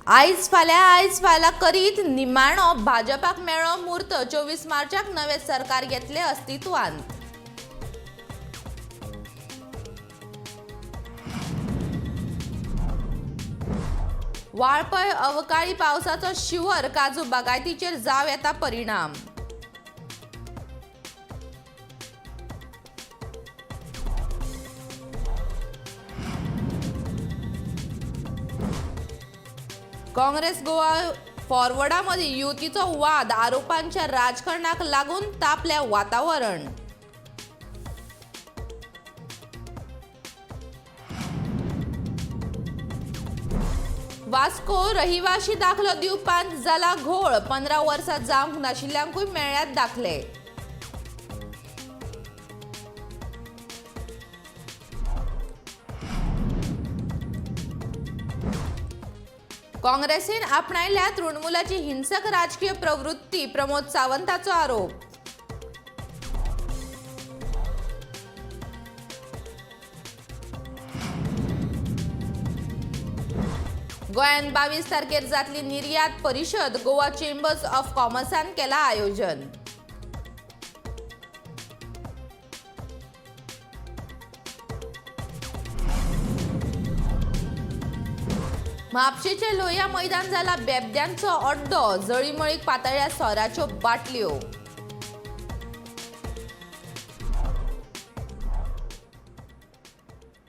आयज फाल्यां आयज फाल्यां करीत निमाणो भाजपाक मेळ्ळो म्हूर्त. 24 मार्चाक नवें सरकार येतलें अस्तित्वांत. वाळपय अवकाळी पावसाचो शिंवर, काजू बागायतीचेर जावं येता परिणाम. काँग्रेस गोवा फॉरवर्डामध्ये युतीचो वाद, आरोपांच्या राजकारणाक लागून तापल्या वातावरण. वास्को रहिवाशी दाखलो दिवपांत जाला घोळ, 15 वर्सां जावंक नाशिल्ल्यांकूय मेळ्ळ्यात दाखले. काँग्रेसीन आपणायल्या तृणमूलाची हिंसक राजकीय प्रवृत्ती, प्रमोद सावंताचो आरोप. गोंयांत 22 तारखेर जातली निर्यात परिशद, गोवा चेंबर्स ऑफ कॉमर्सान केला आयोजन. म्हापशेचे लोहिया मैदान जाला बेबद्यांचो अड्डो, जळीमळीक पातळ्ळ्या सोऱ्याच्यो बाटल्यो.